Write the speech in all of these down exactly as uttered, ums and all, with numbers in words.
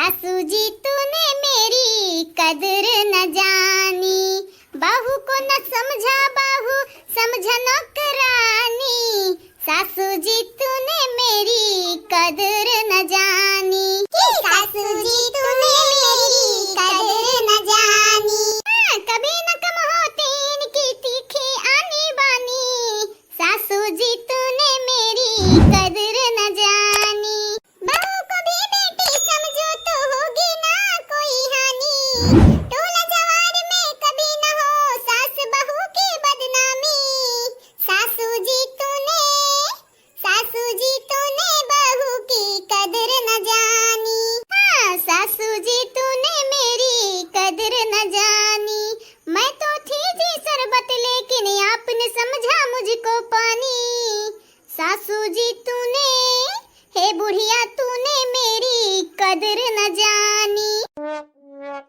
सासू जी तूने मेरी कदर न जानी, बहू को न समझा बहू समझ नौकरानी। सासू जी तूने मेरी कदर न जानी, कि सासू जी तूने मेरी कदर न जानी। हाँ, कभी न कम होती इनकी तीखी आनी बानी। सासू जी तूने मेरी कदर न जानी। बहू को भी बेटी समझो तो होगी ना कोई हानि। टोला जवार में कभी न हो सास बहू की बदनामी। सासू जी तूने, सासू जी तूने बहू की कदर न जानी। हाँ, सासू जी तूने मेरी कदर न जानी। मैं तो थी जी शरबत लेकिन आपने समझा मुझको पानी। सासू जी तूने, हे बुढ़िया तूने मेरी कदर न जानी।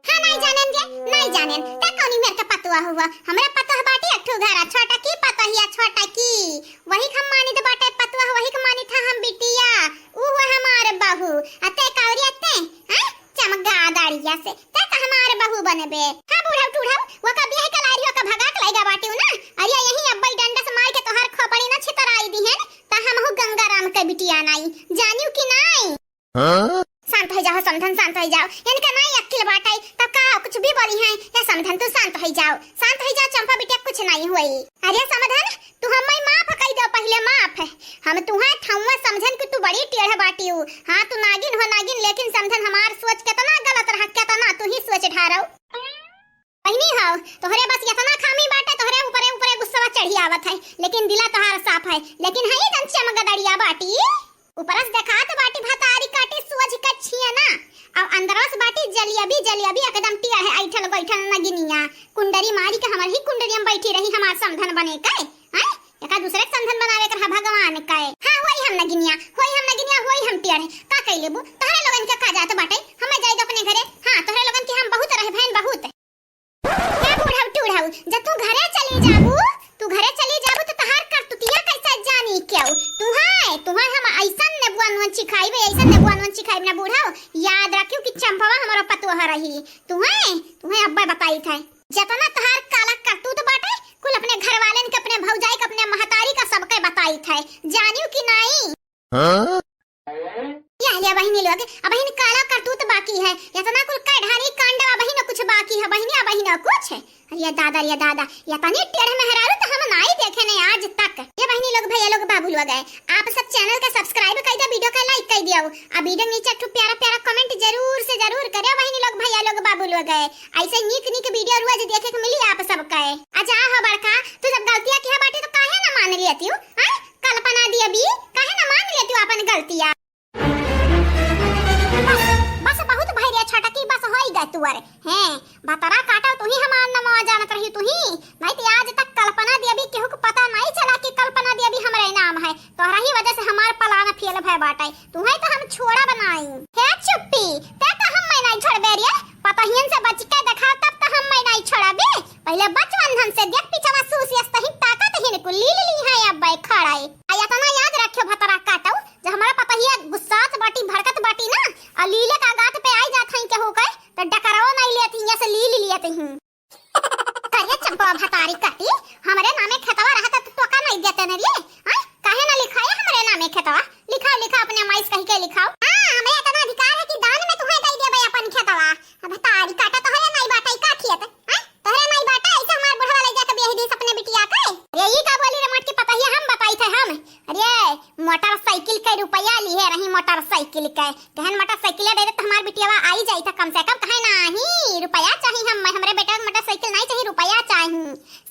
हाँ, नाई जानेन जे, नाई जानेन। ते कौनी मेर के पतोह हुआ? हमरा पतोह बाटी एक ठो घरा, छोटा की पतोहिया, छोटा की। वही हम मानित बाटे पतोह, वही के मानित है हम बिटिया। ऊ हुआ हमार बहू। आ ते कावरिया ते, हैं? चमगादड़िया से। ते तो हमार बहू बनबे। हाँ, बूढ़ऊ टूढ़ऊ, वो का बियाह के लारी, वो का भगा के लइगा बाटिउ ना। अरे यही अब्बई डंडा से मार के तोहार खोपड़ी ना छितराई दिहन, त हमहू गंगाराम के बिटिया नाई। जानिउ कि नाई? हाँ? शांत होइ जाओ समधन, शांत होइ जाओ। इनका नाई अक्किल बाटे, तब का कुछ भी बोली हैं? या समधन तू शांत होइ जाओ, शांत होइ जाओ चंपा बिटिया, कुछ नाई होई। अरे समधन, तू हम्मई माफ कई दो पहिले, माफ। हम तुहे थउए समझन कि तू बड़ी टेढ़ बाटिउ। हाँ, तू नागिन हो नागिन, लेकिन समझन हमार सोच केतना गलत रहा, केतना तू ही सोच ढारउ। बहिनी हो, तोहरे बस एतना खामी बाटे, तोहरे ऊपरे ऊपरे गुस्सा चढ़ी आवत है, लेकिन दिला तोहार साफ है। लेकिन है जन चमगदड़िया बाटी, ऊपरस देखात बाटी भतारी काटी सोझ के छिया ना, और अंदरस बाटी जलियबी जलियबी एकदम टेढ़ है, ऐठल बैठल नगिनिया, कुंडरी मारी के हमर ही कुंडरी में बैठी रही हमार समधन बने के। हैं? एका दूसरे के समधन बनावे के रहा भगवान के। हाँ, होई हम नगिनिया, होई हम नगिनिया, होई हम टेढ़। का कई लेबू? तोहरे लोगन के का जात बाटे? हमें जाए दो अपने घरे। हाँ, तोहरे लोगन के हम बहुत रहे भैन, बहुत। हे बूढ़ऊ टूढ़ऊ, जब तू घरे चली जाबू, तू घरे चली जाबू तो तोहार करतुतिया कैसे जानी केउ? तुहे, तुहे हम ऐसन नेबुआ नून चिखाइबे, ऐसन नेबुआ नून चिखाइबे ना बूढ़ऊ। याद रखियो कि चंपवा हमारो पतोह रही। तुहे, तुहे अब्बे बताई थे। जतना तोहार काला करतूत बाटे, कुल अपने घर वालेन के, अपने भौजाई के, अपने महतारी का सबके बताई थे। जानियो कि नाई? हाँ? या, या बहिनी लोग, अबहिन काला करतूत बाकी है। एतना कुल कई ढारी कांड, अबहिन कुछ बाकी है बहिनी, अबहिन कुछ। अरे दादा, अरे दादा, एतनी टेढ़ मेहरारू तो हम नाई देखे नहीं आज तक। ये बहिनी लोग, भैया लोग, बाबू लोग है, आप सब channel का subscribe कई दे, video का like कई दियो, आ video के नीचे एक ठो प्यारा प्यारा comment जरूर से जरूर करे बहिनी लोग, भैया लोग, बाबू लोग है। ऐसे नीक नीक video रोज देखे के मिली आप सबके। अच्छा हो बड़का, तू जब गलतिया किहा बाटी तो काहे ना मान लियतिउ? हैं? कल्पना देवी, काहे ना मान लेतिउ आपन गलतिया? बस, बस बहुत भई रे छोटकी, बस होई गए तुअर। हैं, भतरा काटउ तुही हमार नमवा जानत रही तुही, नहीं तो आज तक कल्पना देवी केहू के पता नहीं चला कि कल्पना देवी हमरे नाम है। तोहरा ही वजह से हमार plan fail भय बाटे। तुहे तो हम छोड़ब नाई। हे चुप्पी, ते तो हम्मे नाई छोड़बे रे। पतहियन से बच के देखा, तब तो हम्मे नाई छोड़बे। पहिले बच बंधन से, देख पिछवा सूस यस तहिन ताकत हिन कुल लील ली है अब खड़ाई। आ एतना याद रखियो भतरा काटउ, जब हमारा पतहिया गुस्सात बाटी, भड़कत बाटी ना, आ लीले का गात पे आई जात हई केहू के, तो डकरवा नाई लेत हियां से लील लियत हई। अरे चंपवा भतारी काटी, हमरे नामे खेतवा रहत तो तोका नहीं देते न रे। हाँ, काहे ना लिखाए हमरे नामे खेतवा? लिखाओ, लिखाओ, अपने माई से कही के लिखाओ। हाँ, हमरे इतना अधिकार है कि दान में तुहे दे देबे अपन खेतवा। अब भतारी काटा तोहरे नहीं बाटे का खेत? हाँ, तोहरे नहीं बाटे, ऐसे हमार बुढ़वा ले जाके ब्याह दीस अपने बिटिया के। अरे ई का बोली रे मोटकी पतहिया, हम बताई थे हम। अरे मोटरसाइकिल के रुपया लिहे रही, मोटरसाइकिल के। कहन मोटरसाइकिल दे दे तो हमार बिटियावा आई जाई था कम से कम। कहे नाही, रुपया चाही हम, हमरे बेटा के मोटरसाइकिल नहीं चाही, रुपया चाही।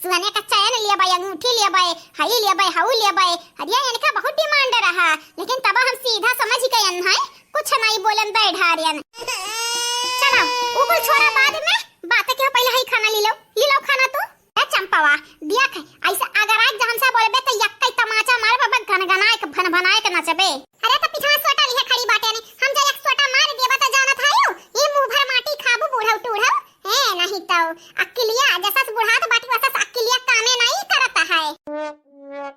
सुहने का चैन लेबे, अंगूठी लेबे, हई लेबे, हऊ लेबे। अरे इनका बहुत demand रहा, लेकिन तब हम सीधा समझ गयन है, कुछ नहीं बोलन बैठारियन। चलो, उ कुल छोड़ा, बाद में बात के, पहले हई खाना ले लो, ले लो खाना तू। ए चंपवा, देख, ऐसे अगर आज हमसे बोलबे तो यक्कई तमाचा मारब, अब गनगनाए के भनभनाए के नचबे। अरे तो पिछवा सोटा लिहे खड़ी बाटे ने, हम जे एक सोटा मार देबे तो जानत हयू, ई मुंह भर माटी खाबू बूढ़ऊ टूढ़ऊ। ए नहीं तो अक्किलिया जसस बुढ़ात बाटी वसस अक्किलिया कामे नहीं करत है।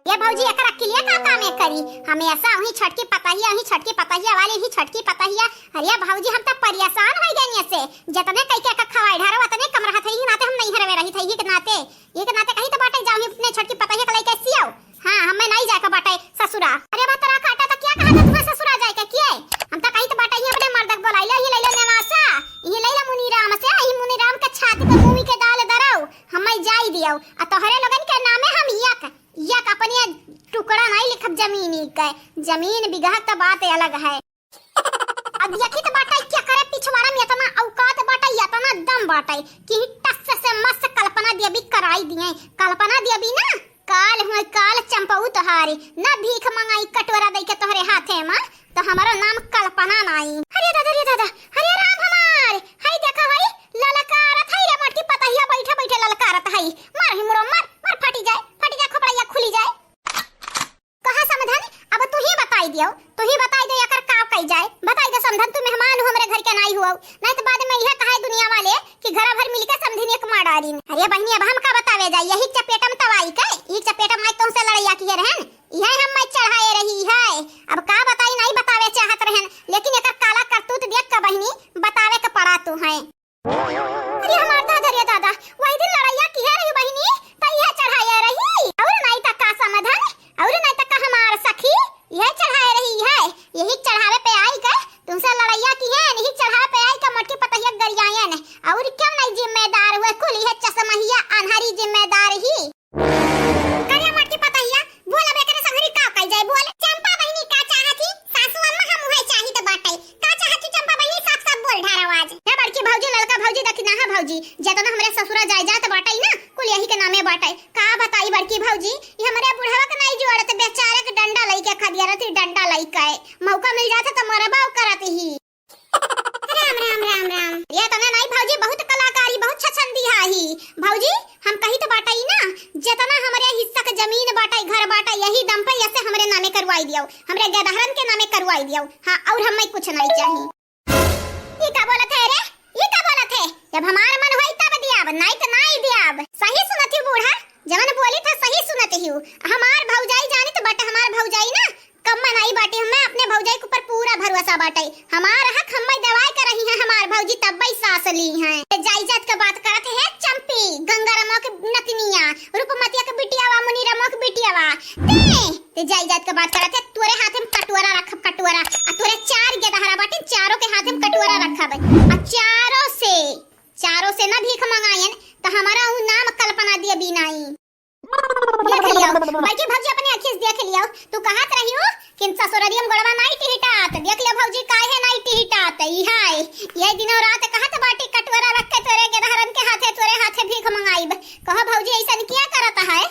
ये भौजी एकर अक्किलिया का कामे करी, हमेशा वही छोटकी पतहिया, वही छोटकी पतहिया वाली, ही छोटकी पतहिया। अरे भौजी, हम त परेशान होइ गए एसे। जतने कहि के का खवाई ढारो, अतने कम रहत है, यही नाते हम नैहर में रहित है, यही के नाते, यही के नाते कहित बाटइ जाओ ही अपने छोटकी पतहिया के लइके सियाओ। हाँ, हमें नाहीं जाए के बाटइ ससुरा। अरे बा तोरा काटा त क्या कहा था तुम्हें ससुरा जाए के किए? हम त कहित बाटइ ही अपने मर्द के बोलाइ ले, ही लइ ले नेवासा, ही लइ ले मुनीराम से, ही मुनीराम के छाती पे मूंगी के दाल दराओ, हमें जाई दियो। आ तोहरे लोगन के नामे हम यक, यक अपने टुकड़ा नाहीं लिखब जमीनी के, जमीन बिगहा त बात अलग है। अब यकी त बाटइ, केकरे पिछवाड़ा में एतना औकात बाटइ, एतना दम बाटइ कि टस से मस कल्पना देवी कराई दिए। कल्पना देवी ना, काल हुए काल चंपऊ तोहारी, ना भीख मंगाई कटोरा दइ के तोहरे हाथे में, त हमरो नाम कल्पना नाहीं। अरे दादा, रे दादा, अरे राम हमार, हई देखा हई, ललकारत हई रे मोटकी पतहिया, बैठे बैठे ललकारत हई। मार ही मुड़ो, मार, मार, फटी जाए, फटी जाए, खोपड़ैया खुली जाए। कहा समधन, अब तू ही बताई दियो, तू ही बताई दे, एकर का कई जाए, बताई दे समधन, तू मेहमान हो हमरे घर के नाई हुआ, नाहीं त बाद में यह कहे दुनिया वाले कि घरा भर मिलके समधिन एक मार डारिन। अरे बहिनी, अब हम का बतावे जाए, यही चपेट में तवाई के, ई चपेट में आई तुमसे लड़ैया किहे रहन, यह हम मैं चढ़ाए रही है। अब का बताई, नाहीं बतावे चाहत रहन, लेकिन एकर काला करतूत देख के बहिनी बतावे के पड़ा तू है। अरे हमार दादा रे दादा, वही दिन लड़ैया किहे रही बहिनी, त इहे चढ़ाए रही। और नाहीं त का समधन, और नाहीं त का हमार सखी, इहे चढ़ाए रही है। यही चढ़ावे पे आई के, तुमसे लड़ैया किहे, यही चढ़ावे पे आई के मोटकी पतहिया गरियायन। और क्यों नाहीं जिम्मेदार हुए, कुल इहे चश्महिया अन्हरी जिम्मेदार ही। करिया मोटकी पतहिया, बोल अब एकरे संगरी का कइल जाए, बोल। चंपा बहिनी का चाहत ही? सासू अम्मा हम उहे चाहित बाटइ। का चाहत ही चंपा बहिनी, साफ साफ बोल ढारव आज। हे बड़की भौजी, ललका भौजी, दखिनहा भौजी, जेतना हमरे ससुरा जाए जात बाटइ ना, कुल यही के नामे बाटइ। का बताई बड़की भौजी, ई हमरे बुढ़वा के नाहीं जोड़त, बेचारे के डंडा लइके खदिया रहती, डंडा लइके। मौका मिल जात त मरबा करत ही। राम, राम, राम, राम। ये तना नाहीं भौजी, बहुत कलाकारी, बहुत छछंदिहा ही। भौजी, हम कहित बाटइ ना, जेतना हमरे हिस्सा के जमीन बाटइ, घर बाटइ, यही दम पे एसे हमरे नामे करवाई दियो, हमरे गेदहरन के नामे करवाई दियो। हाँ, और हमें कुछ नाहीं चाही। ई का बोलत है रे? ई का बोलत है? जब हमार मन होई तब दियाब, नाहीं त नाहीं दियाब। सही सुनत ही बूढ़ा, जवन बोली था सही सुनत ही। हमार भौजाई जानी त बट हमार भौजाई ना कम नाहीं बाटी, हमें अपने भौजाई के ऊपर पूरा भरोसा बाटइ। हमार हक हमें देवाए के रही हैं, हमार भौजी तब्बे सास ली हैं। ते जाई जात के बात करत है चंपी, गंगारामो के नतनिया, रूपमतिया के बिटियावा, मुनीरामो के बिटियावा। ते, ते जाई जात के बात करत है, तोरे हाथे में कटोरा रखब, कटोरा। आ तोरे चार गेदहरा बाटिन, चारों के हाथे में कटोरा रखब। आ चारों से, चारों से ना भीख मंगायन, त हमारा ऊ नाम कल्पना देवी नाहीं। देख लियो, बड़की भौजी अपने अखिस देख लियो। तू कहत रहियो कि ससुररियम गोड़वा नाई टिहिटात। देख लियो भौजी, काहे नाई टिहिटात? ई हाय, ये दिनों रात कहत बाटी कटोरा रख के तोरे गेदहरन के हाथे, तोरे हाथे भीख मंगाइब। कहो भौजी, ऐसन किया करत है?